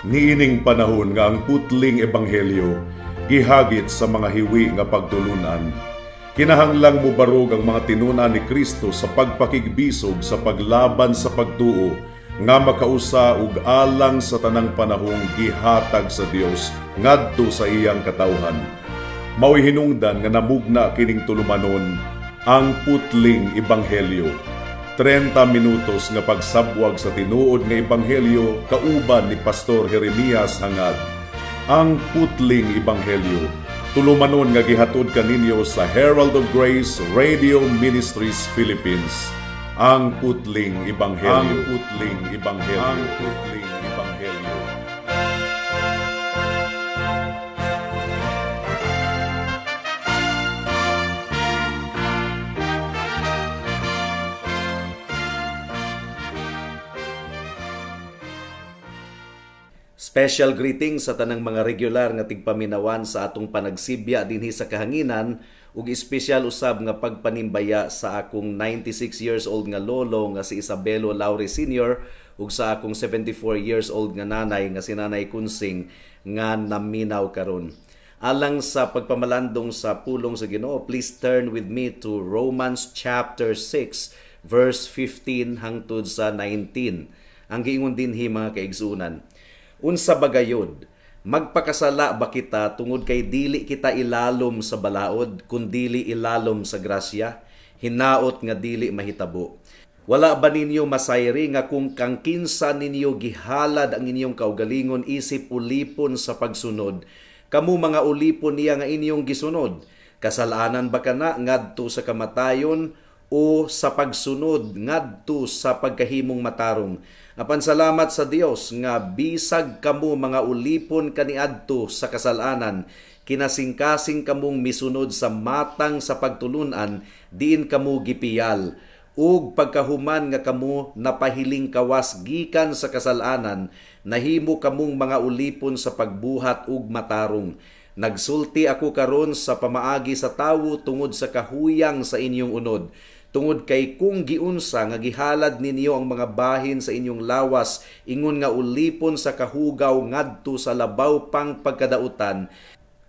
Niining panahon nga ang putling ebanghelyo gihagit sa mga hiwi nga pagtulunan, kinahanglang mobarog ang mga tinun-an ni Kristo sa pagpakigbisog sa paglaban sa pagtuo nga makausa ug alang sa tanang panahong gihatag sa Dios ngadto sa iyang katawhan. Mao'y hinungdan nga namugna kining tulumanon, ang putling ebanghelyo. 30 minutos nga pagsabwag sa tinuod nga ebanghelyo kauban ni Pastor Jeremias Hangad. Ang putling ebanghelyo, tulumanon nga gihatod kaninyo sa Herald of Grace Radio Ministries Philippines. Ang putling ebanghelyo. Ang putling ebanghelyo. Ang putling ebanghelyo. Special greeting sa tanang mga regular nga tigpaminawan sa atong panagsibya dinhi sa kahanginan ug espesyal usab nga pagpanimbaya sa akong 96 years old nga lolo nga si Isabelo Laure Sr. ug sa akong 74 years old nga nanay nga si Nanay Kunsing nga naminaw karon. Alang sa pagpamalandong sa pulong sa Ginoo, please turn with me to Romans chapter 6 verse 15 hangtod sa 19. Ang giingon dinhi, mga kaigsunan: "Unsa bagayod? Magpakasala ba kita tungod kay dili kita ilalom sa balaod, kun dili ilalom sa grasya? Hinaot nga dili mahitabo. Wala ba ninyo masayri nga kung kang kinsa ninyo gihalad ang inyong kaugalingon isip ulipon sa pagsunod, kamo mga ulipon niya nga inyong gisunod? Kasalanan ba kana ngadto sa kamatayon o sa pagsunod ngadto sa pagkahimong matarong? Apan salamat sa Dios nga bisag kamo mga ulipon kaniadto sa kasalanan, kinasingkasing kamong misunod sa matang sa pagtulunan, diin kamo gipiyal. Ug pagkahuman nga kamo napahiling kawas gikan sa kasalanan, nahimo kamong mga ulipon sa pagbuhat ug matarong. Nagsulti ako karon sa pamaagi sa tawo tungod sa kahuyang sa inyong unod. Tungod kay kung giunsa nga gihalad ninyo ang mga bahin sa inyong lawas ingon nga ulipon sa kahugaw ngadto sa labaw pang pagkadautan,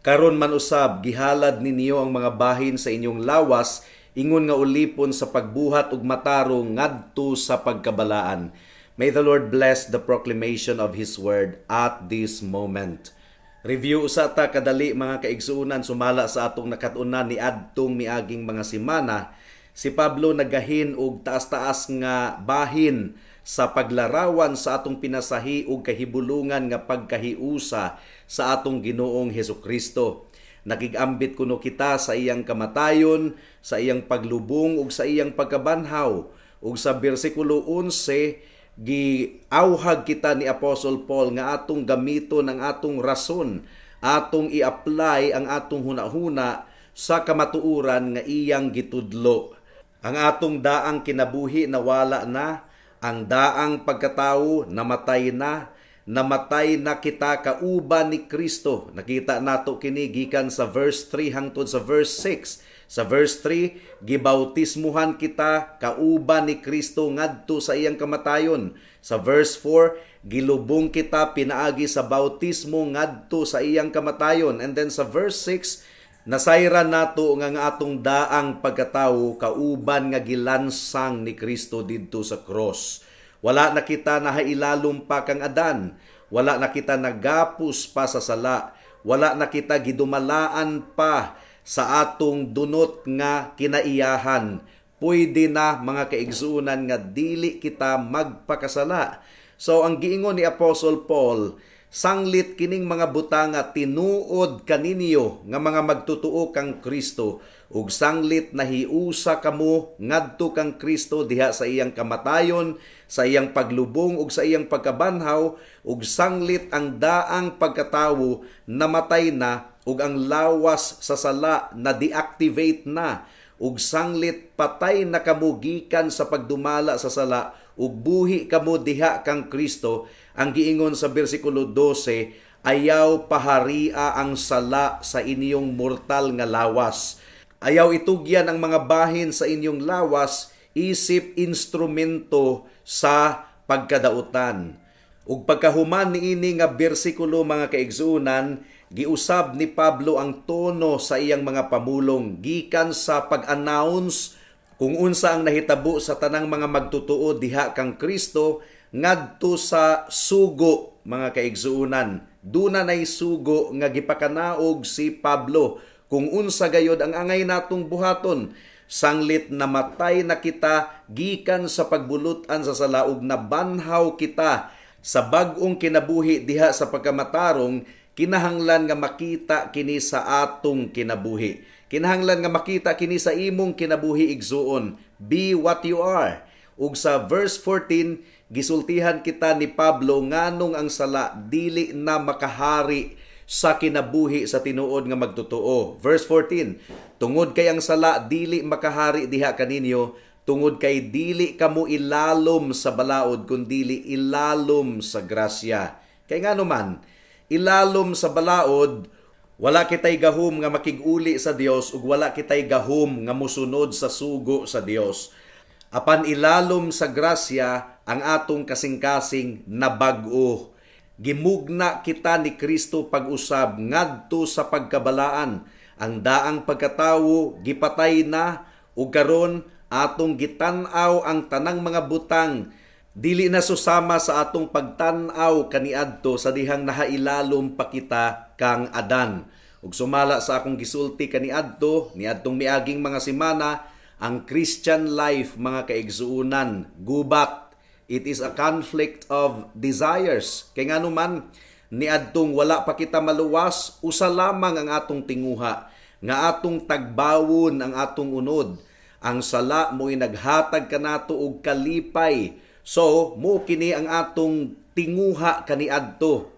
karon man usab gihalad ninyo ang mga bahin sa inyong lawas ingon nga ulipon sa pagbuhat ug matarong ngadto sa pagkabalaan." May the Lord bless the proclamation of His word at this moment. Review usa ta kadali, mga kaigsuonan, sumala sa atong nakat-unan ni adtong miaging mga semana. Si Pablo nagahin og taas-taas nga bahin sa paglarawan sa atong pinasahi og kahibulungan nga pagkahiusa sa atong Ginoong Hesukristo. Nakigambit kuno kita sa iyang kamatayon, sa iyang paglubong ug sa iyang pagkabanhaw. Ug sa bersikulo 11, giauhag kita ni Apostle Paul nga atong gamiton ang atong rason, atong i-apply ang atong hunahuna sa kamatuoran nga iyang gitudlo. Ang atong daang kinabuhi nawala na, ang daang pagkatao namatay na, namatay na kita kauban ni Kristo. Nakita nato kini gikan sa verse 3 hangtod sa verse 6. Sa verse 3, gibautismuhan kita kauban ni Kristo ngadto sa iyang kamatayon. Sa verse 4, gilubong kita pinaagi sa bautismo ngadto sa iyang kamatayon. And then sa verse 6, nasayran nato nga ang atong daang pagkatao kauban nga gilansang ni Kristo didto sa cross. Wala na kita nahailalom pa kang Adan, wala na kita nagapos pa sa sala, wala na kita gidumalaan pa sa atong dunot nga kinaiyahan. Pwede na, mga kaigsuonan, nga dili kita magpakasala. So ang giingon ni Apostle Paul, sanglit kining mga butanga tinuod kaninyo nga mga magtutuo kang Kristo, ug sanglit nahiusa kamo ngadto kang Kristo diha sa iyang kamatayon, sa iyang paglubong ug sa iyang pagkabanhaw, ug sanglit ang daang pagkatawo namatay na ug ang lawas sa sala na deactivate na, ug sanglit patay na kamo gikan sa pagdumala sa sala ug buhi kamo diha kang Kristo, ang giingon sa bersikulo 12, ayaw paharia ang sala sa inyong mortal nga lawas. Ayaw itugyan ang mga bahin sa inyong lawas isip instrumento sa pagkadautan. Ug pagkahuman niini nga bersikulo, mga kaigsuonan, giusab ni Pablo ang tono sa iyang mga pamulong gikan sa pag-announce kung unsa ang nahitabo sa tanang mga magtotoo diha kang Kristo ngadto sa sugo, mga kaigsuonan. Duna nay sugo nga gipakanaog si Pablo kung unsa gayod ang angay natong buhaton sanglit namatay na kita gikan sa pagbulutan sa sala ug nabanhaw kita sa bag-ong kinabuhi diha sa pagkamatarong. Kinahanglan nga makita kini sa atong kinabuhi. Kinahanglan nga makita kini sa imong kinabuhi, igsuon. Be what you are. Ug sa verse 14, gisultihan kita ni Pablo nganong ang sala dili na makahari sa kinabuhi sa tinuod nga magtotoo. Verse 14, "Tungod kay ang sala dili makahari diha kaninyo, tungod kay dili kamo ilalom sa balaod kundili ilalom sa grasya." Kay ngano man ilalom sa balaod, wala kitay gahom nga makig-uli sa Dios ug wala kitay gahom nga musunod sa sugo sa Dios. Apan ilalom sa grasya, ang atong kasing-kasing nabag-o. Gimugna kita ni Kristo pag-usab ngadto sa pagkabalaan. Ang daang pagkatawo gipatay na ug karon atong gitan-aw ang tanang mga butang dili na susama sa atong pagtan-aw kaniadto sa dihang nahailalom pa kita kang Adan. Ug sumala sa akong gisulti kaniadto, niadtong miaging mga semana, ang Christian life, mga kaigsuonan, gubat. It is a conflict of desires. Kay ngano man, niadtong wala pa kita maluwas, usa lamang ang atong tinguha nga atong tagbawon ang atong unod. Ang sala mo'y naghatag kanato og kalipay. So, mo kini ang atong tinguha kaniadto.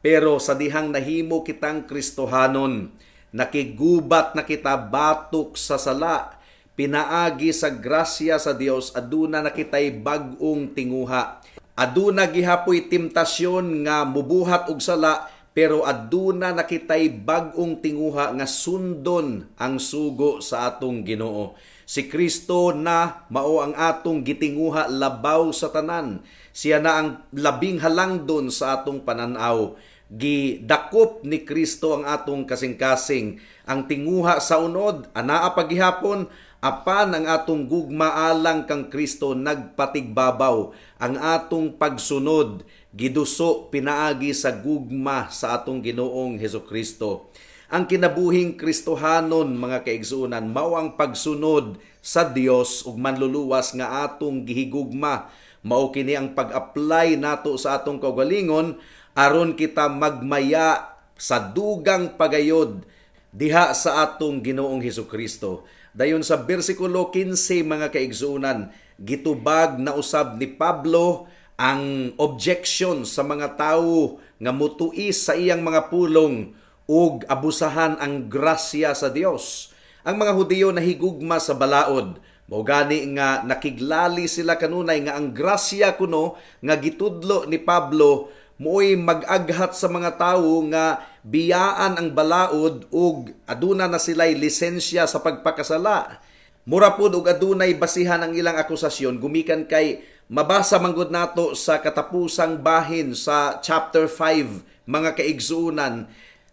Pero sa dihang nahimo kitang Kristohanon, nakigubat na kita batok sa sala, pinaagi sa grasya sa Dios, aduna na kitay bag-ong tinguha. Aduna gihapoy temptasyon nga mubuhat og sala, pero aduna na kitay bag-ong tinguha nga sundon ang sugo sa atong Ginoo. Si Kristo na mao ang atong gitinguha labaw sa tanan. Siya na ang labing halangdon sa atong pananaw. Gidakop ni Kristo ang atong kasing-kasing. Ang tinguha sa unod, anaa pagihapon, apan ang atong gugma alang kang Kristo nagpatigbabaw. Ang atong pagsunod giduso pinaagi sa gugma sa atong Ginoong Heso Kristo. Ang kinabuhing Kristohanon, mga kaigsuonan, mao ang pagsunod sa Dios ug Manluluwas nga atong gihigugma. Mao kini ang pag-apply nato sa atong kaugalingon aron kita magmaya sa dugang pagayod diha sa atong Ginoong Hesus Kristo. Dayon sa bersikulo 15, mga kaigsuonan, gitubag na usab ni Pablo ang objection sa mga tawo nga mutuis sa iyang mga pulong ug abusahan ang grasya sa Dios. Ang mga Hudiyo nahigugma sa balaod. Mao gani nga nakiglali sila kanunay nga ang grasya kuno nga gitudlo ni Pablo mo'y mag-aghat sa mga tawo nga biyaan ang balaod ug aduna na sila'y lisensya sa pagpakasala. Mura pod og adunay basihan ang ilang akusasyon gumikan kay mabasa manggod nato sa katapusang bahin sa chapter 5, mga kaigsuonan,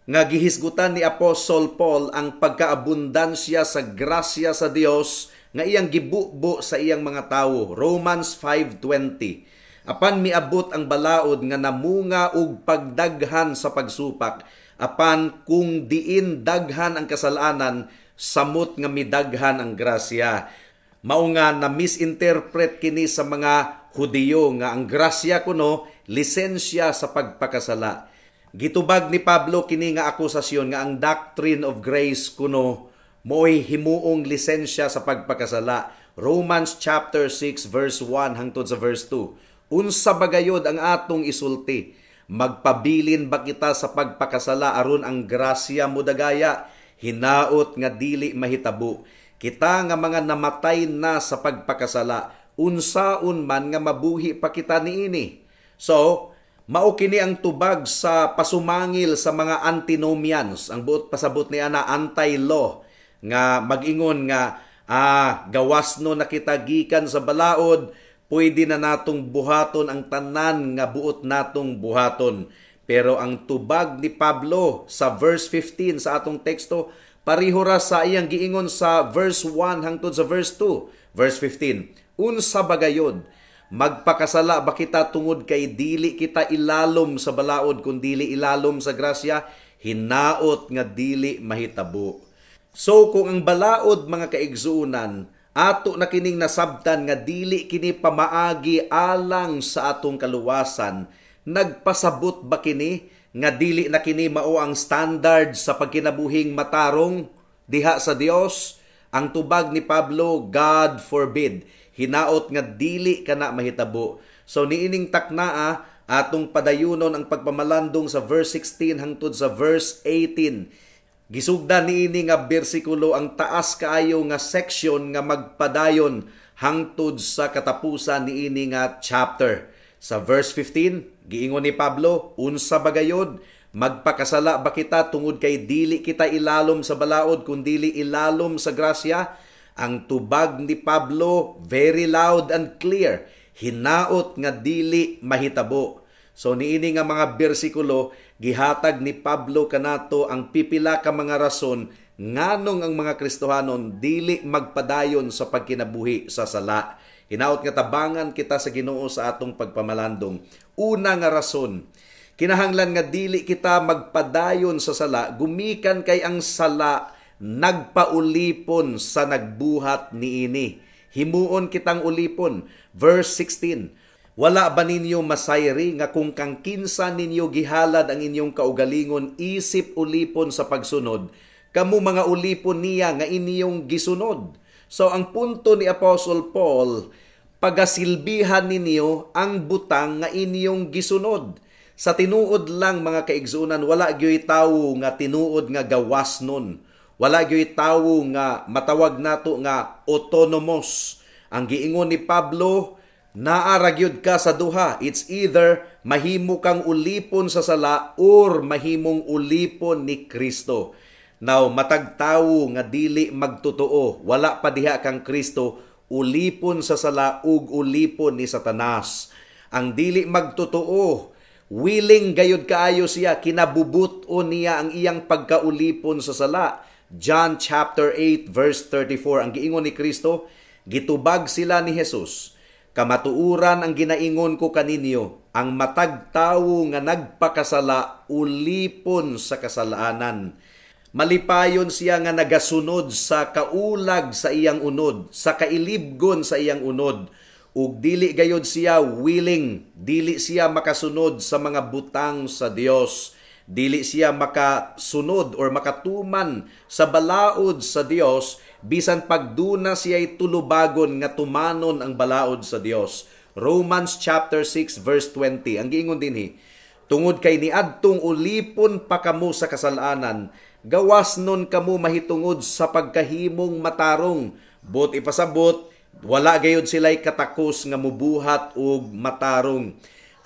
nga gihisgutan ni Apostle Paul ang pagkaabundansya sa grasya sa Dios nga iyang gibubo sa iyang mga tawo. Romans 5:20. "Apan miabot ang balaod nga namunga og pagdaghan sa pagsupak. Apan kung diin daghan ang kasalanan, samot nga midaghan ang grasya." Mao nga na misinterpret kini sa mga Hudiyo nga ang grasya kuno lisensya sa pagpakasala. Gitubag ni Pablo kini nga akusasyon nga ang doctrine of grace kuno mo'y himuong lisensya sa pagpakasala. Romans chapter 6 verse 1 hangtod sa verse 2. "Unsa bagayod ang atong isulti? Magpabilin ba kita sa pagpakasala aron ang grasya modagaya? Hinaot nga dili mahitabo. Kita nga mga namatay na sa pagpakasala, unsaon man nga mabuhi pa kita niini?" So, mao kini ang tubag sa pasumangil sa mga antinomians. Ang buot pasabot ni ana, anti-law, nga mag-ingon nga gawas no na kita gikan sa balaod, Pwede na natong buhaton ang tanan nga buot natong buhaton. Pero ang tubag ni Pablo sa verse 15 sa atong teksto, pareho ra sa iyang giingon sa verse 1 hangtod sa verse 2. Verse 15, "Unsa bagayod? Magpakasala ba kita tungod kay dili kita ilalom sa balaod kun dili ilalom sa grasya? Hinaot nga dili mahitabo." So kung ang balaod, mga kaigsuonan, ato na kining nasabtan nga dili kini pamaagi alang sa atong kaluwasan, nagpasabot ba kini nga dili na kini mao ang standard sa pagkinabuhing matarong diha sa Dios? Ang tubag ni Pablo, "God forbid." Hinaot nga dili kana mahitabo. So niining taknaa, atong padayunon ang pagpamalandong sa verse 16 hangtod sa verse 18. Gisugdan niini nga bersikulo ang taas kaayo nga section nga magpadayon hangtod sa katapusan niini nga chapter. Sa verse 15, giingon ni Pablo, "Unsa bagayod? Magpakasala ba kita tungod kay dili kita ilalom sa balaod kun dili ilalom sa grasya?" Ang tubag ni Pablo, very loud and clear. Hinaot nga dili mahitabo. So niini nga mga bersikulo, gihatag ni Pablo kanato ang pipila ka mga rason nganong ang mga Kristohanon dili magpadayon sa pagkinabuhi sa sala. Hinaot nga tabangan kita sa Ginoo sa atong pagpamalandong. Una nga rason, kinahanglan nga dili kita magpadayon sa sala gumikan kay ang sala nagpaulipon sa nagbuhat niini. Himuon kitang ulipon. Verse 16, "Wala ba ninyo masayri nga kung kang kinsa ninyo gihalad ang inyong kaugalingon isip ulipon sa pagsunod, kamo mga ulipon niya nga inyong gisunod?" So ang punto ni Apostle Paul, pagasilbihan ninyo ang butang nga inyong gisunod. Sa tinuod lang, mga kaigsunan, wala gyoy tawo nga tinuod nga gawas nun. Wala gyoy tawo nga matawag nato nga autonomous. Ang giingon ni Pablo, naa ra gyud ka sa duha. It's either mahimo kang ulipon sa sala or mahimong ulipon ni Kristo. Now, matag tawo nga dili magtotoo, wala pa diha kang Kristo, ulipon sa sala ug ulipon ni Satanas. Ang dili magtotoo, willing gayud kaayo siya, kinabubut-on niya ang iyang pagkaulipon sa sala. John chapter 8 verse 34, ang giingon ni Kristo, gitubag sila ni Jesus, "Kamatuoran ang ginaingon ko kaninyo, ang matag tawo nga nagpakasala, ulipon sa kasalanan." Malipayon siya nga nagasunod sa kaulag sa iyang unod, sa kailibgon sa iyang unod. Ug dili gayod siya willing, dili siya makasunod sa mga butang sa Dios. Dili siya makasunod or makatuman sa balaod sa Dios bisan pagduna siya'y tulubagon nga tumanon ang balaod sa Dios. Romans chapter 6 verse 20. Ang giingon dinhi, "Tungod kay niadtong ulipon pa kamo sa kasalanan, gawas nun kamo mahitungod sa pagkahimong matarong." Buot ipasabot, wala gayod sila'y katakos nga mubuhat og matarong.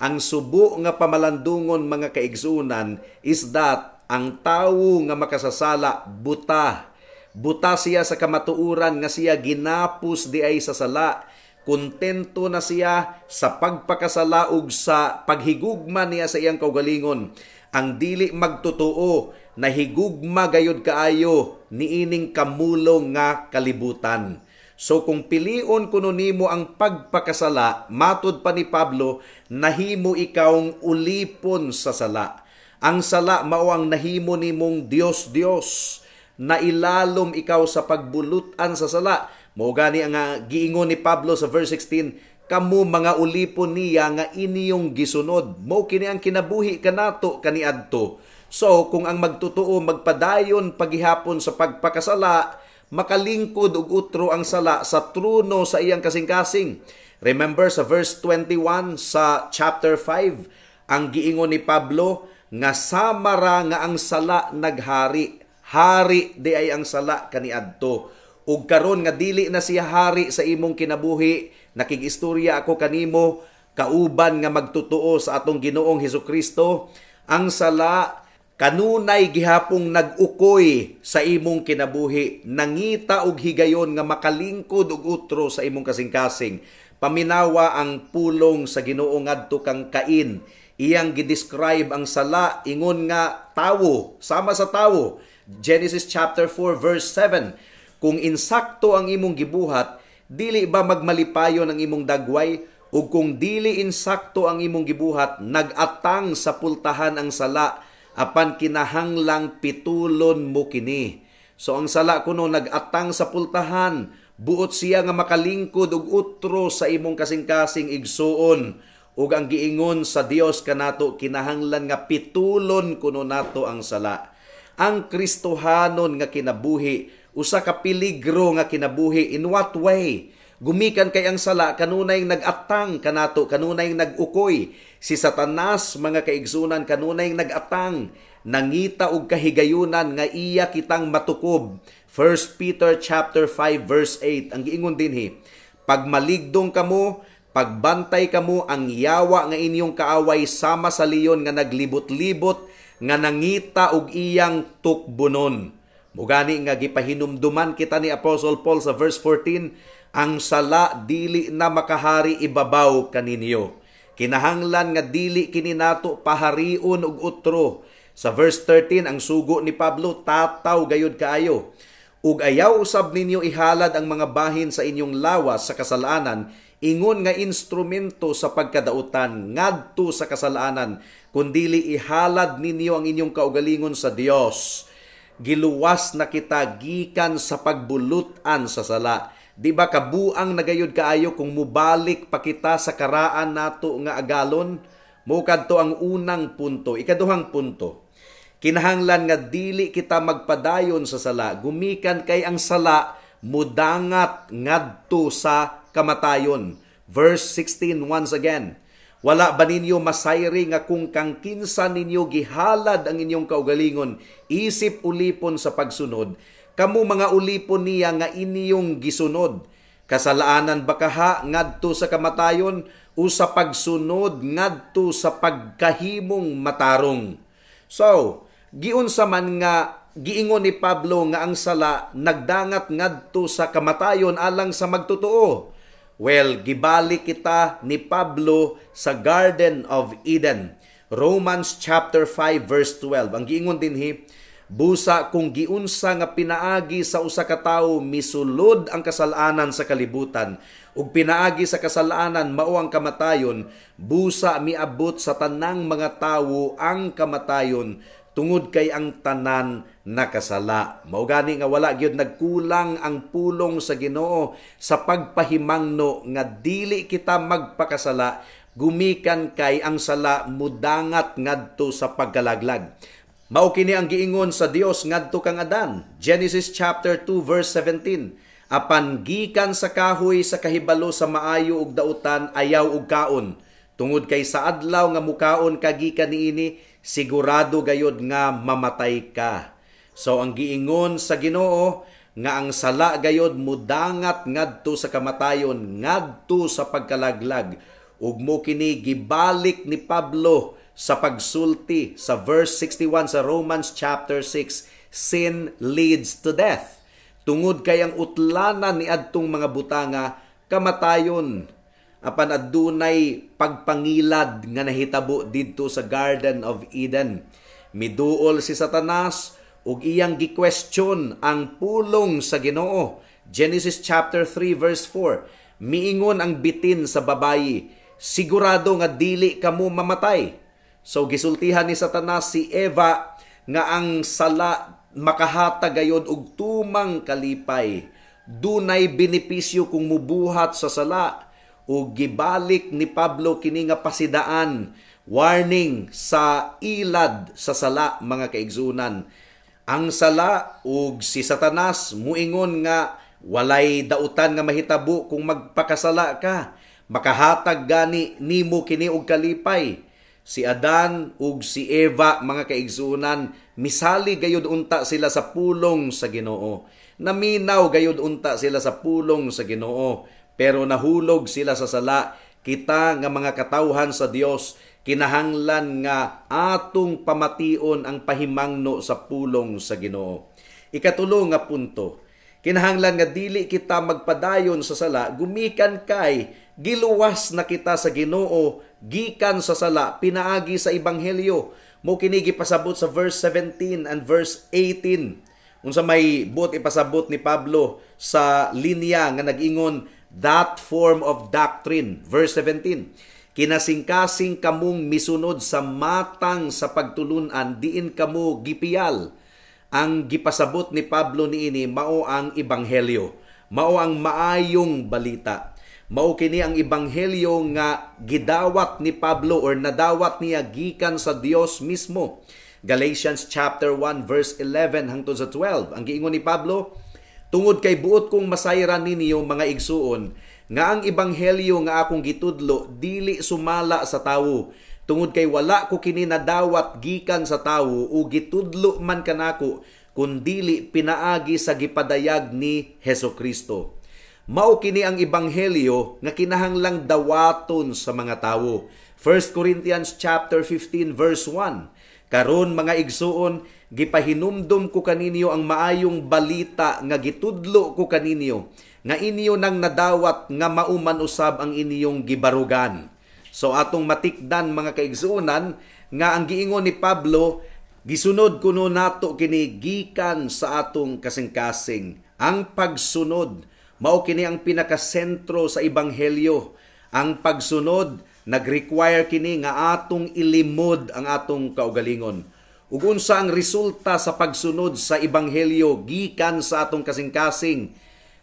Ang subo nga pamalandungon, mga kaigsunan, is that ang tawo nga makasasala, buta. Buta siya sa kamatuoran nga siya ginapos diay sa sala. Kontento na siya sa pagpakasala ug sa paghigugma niya sa iyang kaugalingon. Ang dili magtotoo, nahigugma gayud kaayo niining kamulong nga kalibutan. So kung pilion kuno nimo ang pagpakasala, matud pa ni Pablo, nahimo ikawng ulipon sa sala. Ang sala mao ang nahimo nimong Dios Dios. Nailalom ikaw sa pagbulutan sa sala. Mao gani ang giingon ni Pablo sa verse 16, "Kamo mga ulipon niya nga inyong gisunod." Mao kini ang kinabuhi kanato kaniadto. So kung ang magtotoo magpadayon pagihapon sa pagpakasala, makalingkod og utro ang sala sa trono sa iyang kasing-kasing. Remember sa verse 21 sa chapter 5, ang giingon ni Pablo nga samara nga ang sala naghari. Hari di ay ang sala kaniadto. Ug karon nga dili na siya hari sa imong kinabuhi, nakigistorya ako kanimo kauban nga magtotoo sa atong Ginoong Hesukristo, ang sala kanunay gihapong nag-ukoy sa imong kinabuhi, nangita og higayon nga makalingkod og utro sa imong kasing-kasing. Paminawa ang pulong sa Ginoo ngadto kang Cain. Iyang gidescribe ang sala ingon nga tawo, sama sa tawo. Genesis chapter 4 verse 7. Kung insakto ang imong gibuhat, dili ba magmalipayon ang imong dagway? Ug kung dili insakto ang imong gibuhat, nag-atang sa pultahan ang sala, apan kinahanglang pitulon mo kini. So ang sala kuno nag-atang sa pultahan, buot siya nga makalingkod og utro sa imong kasing-kasing, igsuon. Ug ang giingon sa Dios kanato, kinahanglan nga pitulon kuno nato ang sala. Ang Kristohanon nga kinabuhi, usa ka peligro nga kinabuhi. In what way? Gumikan kay ang sala kanunay nag-atang kanato, kanunay nag-ukoy. Si Satanas, mga kaigsunan, kanunay nag-atang, nangita og kahigayunan nga iya kitang matukob. 1 Peter chapter 5 verse 8 ang giingon dinhi, "Pagmaligdong kamo, pagbantay kamo, ang yawa nga inyong kaaway sama sa leon nga naglibot-libot nga nangita og iyang tukbonon." Mugani nga gipahinumduman kita ni Apostle Paul sa verse 14, ang sala dili na makahari ibabaw kaninyo. Kinahanglan nga dili kini nato paharion og utro. Sa verse 13, ang sugo ni Pablo tataw gayud kaayo. "Ug ayaw usab ninyo ihalad ang mga bahin sa inyong lawas sa kasalanan ingon nga instrumento sa pagkadautan ngadto sa kasalanan, kundili ihalad ninyo ang inyong kaugalingon sa Dios. Giluwas na kita gikan sa pagbulutan sa sala. Di ba kabuang nagayod kaayo kung mubalik pa kita sa karaan nato nga agalon? Mao kadto ang unang punto. Ikaduhang punto, kinahanglan nga dili kita magpadayon sa sala gumikan kay ang sala mudangat ngadto sa kamatayon. Verse 16 once again. "Wala ba ninyo masayri nga kung kang kinsa ninyo gihalad ang inyong kaugalingon isip ulipon sa pagsunod, kamo mga ulipon niya nga inyong gisunod? Kasalanan ba kaha ngadto sa kamatayon o sa pagsunod ngadto sa pagkahimong matarong?" So, giunsa man nga giingon ni Pablo nga ang sala nagdangat ngadto sa kamatayon alang sa magtotoo? Well, gibalik kita ni Pablo sa Garden of Eden. Romans chapter 5 verse 12. Ang giingon dinhi, "Busa kung giunsa nga pinaagi sa usa ka tawo misulod ang kasalanan sa kalibutan, ug pinaagi sa kasalanan mao ang kamatayon, busa miabot sa tanang mga tawo ang kamatayon tungod kay ang tanan nakasala." Mao gani nga wala gyud nagkulang ang pulong sa Ginoo sa pagpahimangno nga dili kita magpakasala gumikan kay ang sala mudangat ngadto sa pagkalaglag. Mao kini ang giingon sa Dios ngadto kang Adan. Genesis chapter 2 verse 17. "Apan gikan sa kahoy sa kahibalo sa maayo ug dautan ayaw og kaon, tungod kay sa adlaw nga mukaon ka gikan niini, sigurado gayod nga mamatay ka." So ang giingon sa Ginoo nga ang sala gayod mudangat ngadto sa kamatayon, ngadto sa pagkalaglag. Ug mo kini gibalik ni Pablo sa pagsulti sa verse 61 sa Romans chapter 6, sin leads to death. Tungod kay ang utlanan ni adtong mga butanga kamatayon. Apan adunay pagpangilad nga nahitabo didto sa Garden of Eden. Miduol si Satanas ug iyang gi-question ang pulong sa Ginoo. Genesis chapter 3 verse 4. Miingon ang bitin sa babayi, "Sigurado nga dili kamo mamatay." So gisultihan ni Satanas si Eva nga ang sala makahatag gayod og tumang kalipay. Dunay benepisyo kung mubuhat sa sala. Ug gibalik ni Pablo kini nga pasidaan, warning sa ilad sa sala, mga kaigsunan. Ang sala ug si Satanas muingon nga walay dautan nga mahitabo kung magpakasala ka. Makahatag gani nimo kini og kalipay. Si Adan ug si Eva, mga kaigsunan, misali gayud unta sila sa pulong sa Ginoo. Naminaw gayud unta sila sa pulong sa Ginoo, pero nahulog sila sa sala. Kita nga mga katawhan sa Dios, kinahanglan nga atong pamation ang pahimangno sa pulong sa Ginoo. Ikatulo nga punto, kinahanglan nga dili kita magpadayon sa sala gumikan kay Giluwas na kita sa Ginoo gikan sa sala pinaagi sa ebanghelyo. Mao kini gipasabot sa verse 17 and verse 18. Unsa may buot ipasabot ni Pablo sa linya nga nag-ingon "that form of doctrine"? Verse 17: "Kinasingkasing kamong misunod sa matang sa pagtulunan diin kamo gipiyal." Ang gipasabot ni Pablo niini mao ang ebanghelyo, mao ang maayong balita. Mao kini ang ebanghelyo nga gidawat ni Pablo or nadawat niya gikan sa Dios mismo. Galatians chapter 1 verse 11 hangtod sa 12. Ang giingon ni Pablo, "Tungod kay buot kong masayran ninyo, mga igsuon, nga ang ebanghelyo nga akong gitudlo dili sumala sa tawo, tungod kay wala ko kini nadawat gikan sa tawo o gitudlo man kanako, kundili pinaagi sa gipadayag ni Hesus Kristo." Mao kini ang ebanghelyo nga kinahanglang dawaton sa mga tawo. 1 Corinthians chapter 15 verse 1. "Karon, mga igsuon, gipahinumdum ko kaninyo ang maayong balita nga gitudlo ko kaninyo, nga inyo nang nadawat, nga mauman usab ang inyong gibarugan." So atong matikdan, mga kaigsuonan, nga ang giingon ni Pablo, gisunod kuno nato kini gikan sa atong kasing-kasing. Ang pagsunod, mao kini ang pinakasentro sa ebanghelyo. Ang pagsunod, nag-require kini nga atong ilimod ang atong kaugalingon. Ug unsa ang resulta sa pagsunod sa ebanghelyo gikan sa atong kasing-kasing?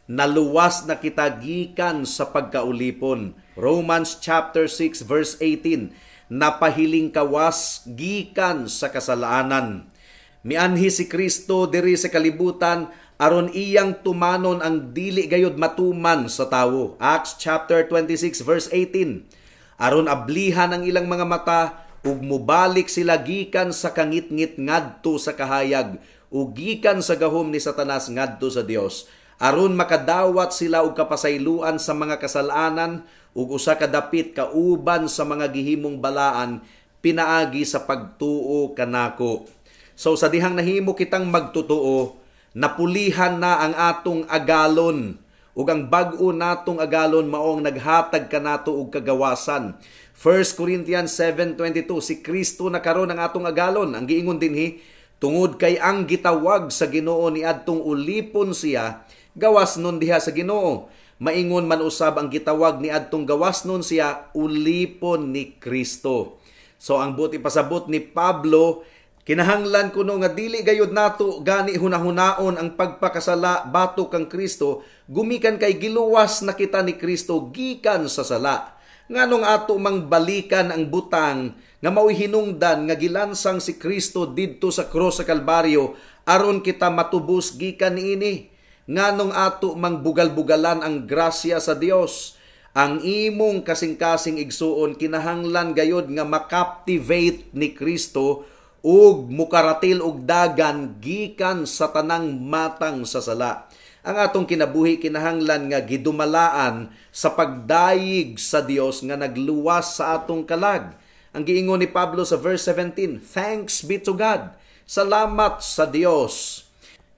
Naluwas na kita gikan sa pagkaulipon. Romans chapter 6 verse 18, napahiling kawas gikan sa kasalanan. Mianhi si Kristo diri sa kalibutan aron iyang tumanon ang dili gayud matuman sa tawo. Acts chapter 26 verse 18, aron ablihan ang ilang mga mata ug mubalik sila gikan sa kangitngit ngadto sa kahayag ug gikan sa gahom ni Satanas ngadto sa Dios, aron makadawat sila og kapasayloan sa mga kasalanan ug usa ka dapit kauban sa mga gihimong balaan pinaagi sa pagtuo kanako. So sa dihang nahimo kitang magtotoo, napulihan na ang atong agalon, ug ang bag-o natong agalon mao ang naghatag kanato og kagawasan. 1 Corinthians 7:22, si Kristo na karon ang atong agalon. Ang giingon dinhi, "Tungod kay ang gitawag sa Ginoo niadtong ulipon siya, gawas nun diha sa Ginoo. Maingon man usab ang gitawag niadtong gawas nun siya, ulipon ni Kristo." So ang buot ipasabot ni Pablo, kinahanglan kuno nga dili gayud nato gani hunahunaon ang pagpakasala batok kang Kristo, gumikan kay giluwas na kita ni Kristo gikan sa sala. Nganong ato mang balikan ang butang nga mao'y hinungdan nga gilansang si Kristo didto sa krus sa Kalbaryo aron kita matubos gikan niini? Nganong ato mang bugal-bugalan ang grasya sa Dios? Ang imong kasing-kasing, igsuon, kinahanglan gayod nga makaptivate ni Kristo ug mukaratil og dagan gikan sa tanang matang sa sala. Ang atong kinabuhi kinahanglan nga gidumalaan sa pagdayig sa Dios nga nagluwas sa atong kalag. Ang giingon ni Pablo sa verse 17, "Thanks be to God." Salamat sa Dios.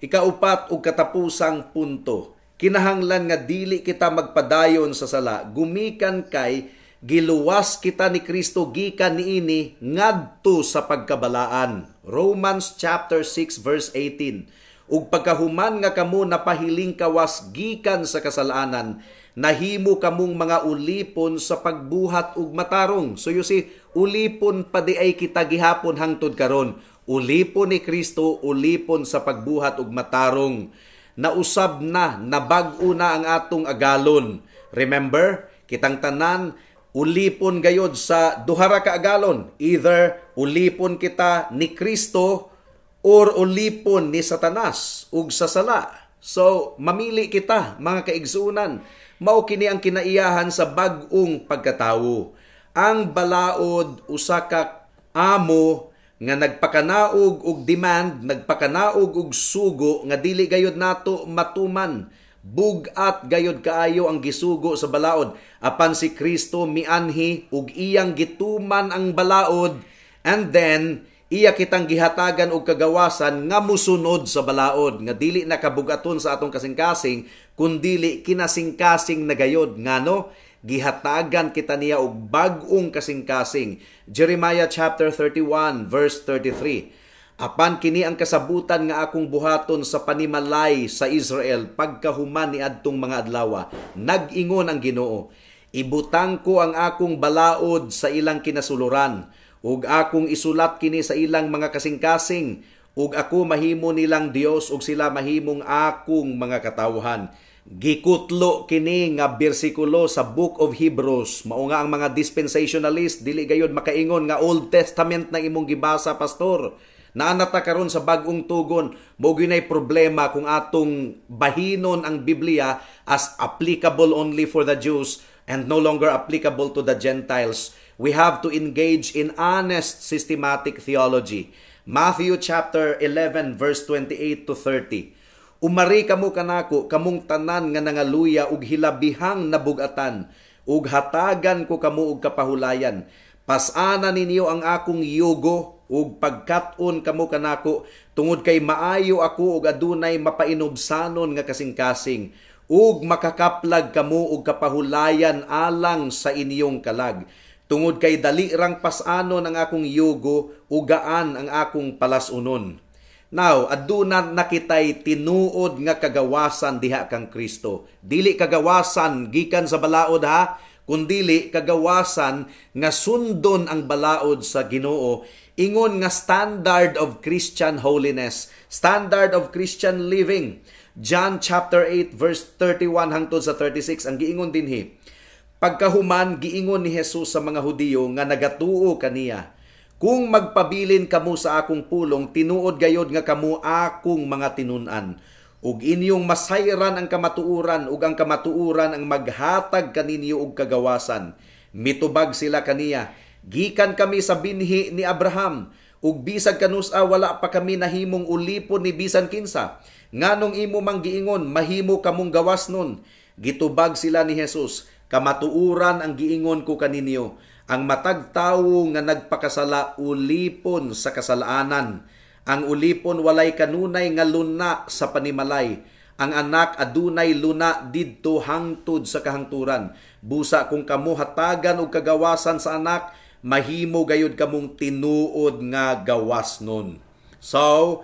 Ikaupat ug katapusang punto. Kinahanglan nga dili kita magpadayon sa sala gumikan kay giluwas kita ni Kristo gikan niini ngadto sa pagkabalaan. Romans chapter 6 verse 18. "Ug pagkahuman nga kamo napahiling kawas gikan sa kasalanan, nahimo kamong mga ulipon sa pagbuhat og matarong." So you see, ulipon pa di ay kita gihapon hangtod karon. Ulipon ni Kristo, ulipon sa pagbuhat og matarong. Nausab na, nabag-o na ang atong agalon. Remember, kitang tanan ulipon gayod sa duha ra ka agalon. Either ulipon kita ni Kristo or ulipon ni Satanas ug sa sala. So, mamili kita, mga kaigsuonan. Mao kini ang kinaiyahan sa bag-ong pagkatawo. Ang balaod usa ka amo nga nagpakanaog og demand, nagpakanaog og sugo nga dili gayod nato matuman. Bugat gayod kaayo ang gisugo sa balaod. Apan si Kristo mianhi ug iyang gituman ang balaod, and then iya kitang gihatagan og kagawasan nga musunod sa balaod nga dili na kabugaton sa atong kasing-kasing, kundili kinasing-kasing na gayod, ngano Gihatagan kita niya og bag-ong kasing-kasing. Jeremiah chapter 31 verse 33. Apan kini ang kasabutan nga akong buhaton sa panimalay sa Israel pagkahuman ni adtong mga adlaw. Nag-ingon ang Ginoo, ibutang ko ang akong balaod sa ilang kinasuluran, ug akong isulat kini sa ilang mga kasing-kasing, ug ako mahimo nilang Dios ug sila mahimong akong mga katawhan. Gikutlo kini nga bersikulo sa Book of Hebrews. Mao nga ang mga dispensationalist dili gayud makaingon nga Old Testament na imong gibasa, pastor. Naa na ta karon sa bag-ong tugon. Mao gyud problema kung atong bahinon ang Biblia as applicable only for the Jews and no longer applicable to the Gentiles. We have to engage in honest systematic theology. Matthew chapter 11 verse 28 to 30. Umari kamo kanako, kamong tanan nga nangaluya ug hilabihang nabugatan, ug hatagan ko kamo og kapahulayan. Pasana ninyo ang akong yugo ug pagkat-on kamo kanako, tungod kay maayo ako ug adunay mapainubsanon nga kasing-kasing, ug makakaplag kamo og kapahulayan alang sa inyong kalag. Tungod kay dali rang pasanon ang akong yugo ug gaan ang akong palasunon. Now, aduna na kitay tinuod nga kagawasan diha kang Kristo. Dili kagawasan gikan sa balaod ha, kundili kagawasan nga sundon ang balaod sa Ginoo, ingon nga standard of Christian holiness, standard of Christian living. John chapter 8 verse 31 hangtod sa 36 ang giingon dinhi. Pagkahuman giingon ni Jesus sa mga Hudiyo nga nagatuo kaniya, "Kung magpabilin kamo sa akong pulong, tinuod gayod nga kamo akong mga tinun-an. Ug inyong masayran ang kamatuoran, ug ang kamatuoran ang maghatag kaninyo og kagawasan." Mitubag sila kaniya, "Gikan kami sa binhi ni Abraham, ug bisag kanusa wala pa kami nahimong ulipon ni bisan kinsa. Nganong imo mang giingon, mahimo kamong gawas nun?" Gitubag sila ni Jesus, "Kamatuoran ang giingon ko kaninyo, ang matag tawo nga nagpakasala ulipon sa kasalanan. Ang ulipon walay kanunay nga luna sa panimalay. Ang anak adunay luna didto hangtod sa kahangturan. Busa kung kamo hatagan og kagawasan sa anak, mahimo gayud kamong tinuod nga gawas nun." So,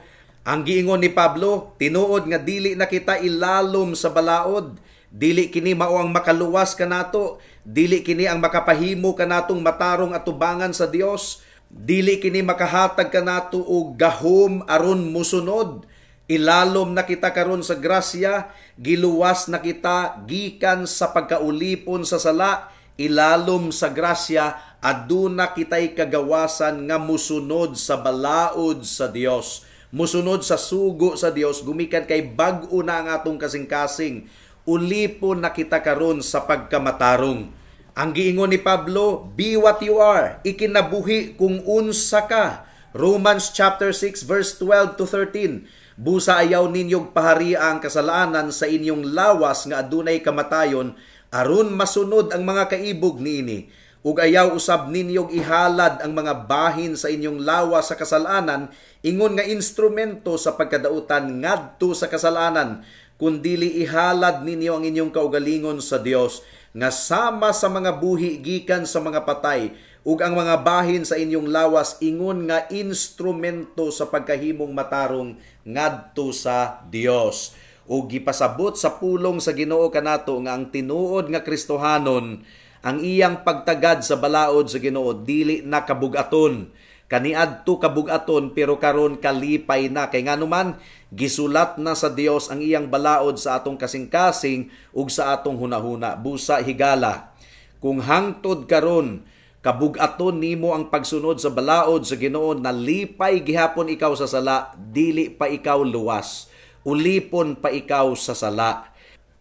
ang giingon ni Pablo, tinuod nga dili na kita ilalom sa balaod. Dili kini mao ang makaluwas kanato, dili kini ang makapahimo kanatong matarong atubangan sa Dios, dili kini makahatag kanato og gahom aron musunod. Ilalom na kita karon sa grasya, giluwas na kita gikan sa pagkaulipon sa sala, ilalom sa grasya, aduna kitay kagawasan nga musunod sa balaod sa Dios. Musunod sa sugo sa Dios gumikan kay bag-o na ang atong kasing-kasing. Ulipon na kita karon sa pagkamatarong. Ang giingon ni Pablo, be what you are, ikinabuhi kung unsa ka. Romans chapter 6 verse 12 to 13. Busa ayaw ninyong paharia ang kasalanan sa inyong lawas nga adunay kamatayon, aron masunod ang mga kaibog niini. Ug ayaw usab ninyong ihalad ang mga bahin sa inyong lawas sa kasalanan, ingon nga instrumento sa pagkadautan ngadto sa kasalanan, kundili ihalad ninyo ang inyong kaugalingon sa Dios nga sama sa mga buhi gikan sa mga patay, ug ang mga bahin sa inyong lawas ingon nga instrumento sa pagkahimong matarong ngadto sa Dios. Ug gipasabot sa pulong sa Ginoo kanato nga ang tinuod nga Kristohanon, ang iyang pagtagad sa balaod sa Ginoo dili na kabugaton. Kaniadto kabugaton, pero karon kalipay na, kay nganuman gisulat na sa Dios ang iyang balaod sa atong kasing-kasing ug sa atong hunahuna. Busa higala, kung hangtod karon kabugaton nimo ang pagsunod sa balaod sa Ginoo, nalipay gihapon ikaw sa sala, dili pa ikaw luwas. Ulipon pa ikaw sa sala.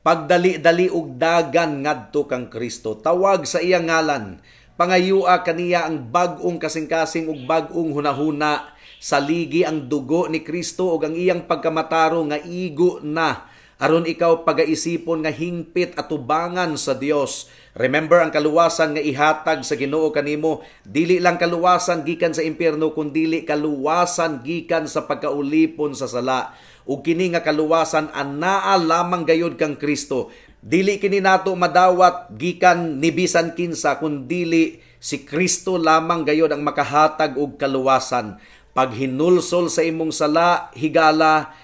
Pagdali-dali og dagan ngadto kang Kristo, tawag sa iyang ngalan. Pangayua kaniya ang bag-ong kasing-kasing ug bag-ong hunahuna. Saligi ang dugo ni Kristo ug ang iyang pagkamataro nga igo na, aron ikaw pagaisipon nga hingpit atubangan sa Dios. Remember, ang kaluwasan nga ihatag sa Ginoo kanimo, dili lang kaluwasan gikan sa impyerno, kundili kaluwasan gikan sa pagkaulipon sa sala. Ug kini nga kaluwasan anaa lamang gayud kang Kristo. Dili kini nato madawat gikan ni bisan kinsa kun dili si Kristo lamang gayod ang makahatag og kaluwasan. Paghinulsol sa imong sala, higala,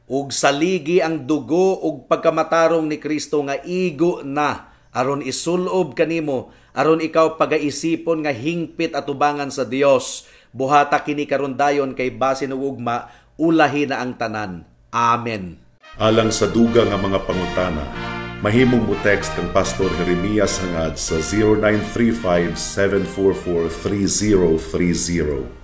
ug saligi ang dugo ug pagkamatarong ni Kristo nga igo na aron isulob kanimo, aron ikaw pagaisipon nga hingpit atubangan sa Dios. Buhata kini karon dayon kay basin ug ugma ulahi na ang tanan. Amen. Alang sa dugang nga mga pangutana, mahimong mo text kang Pastor Jeremias Hangad sa 0935 744 3030.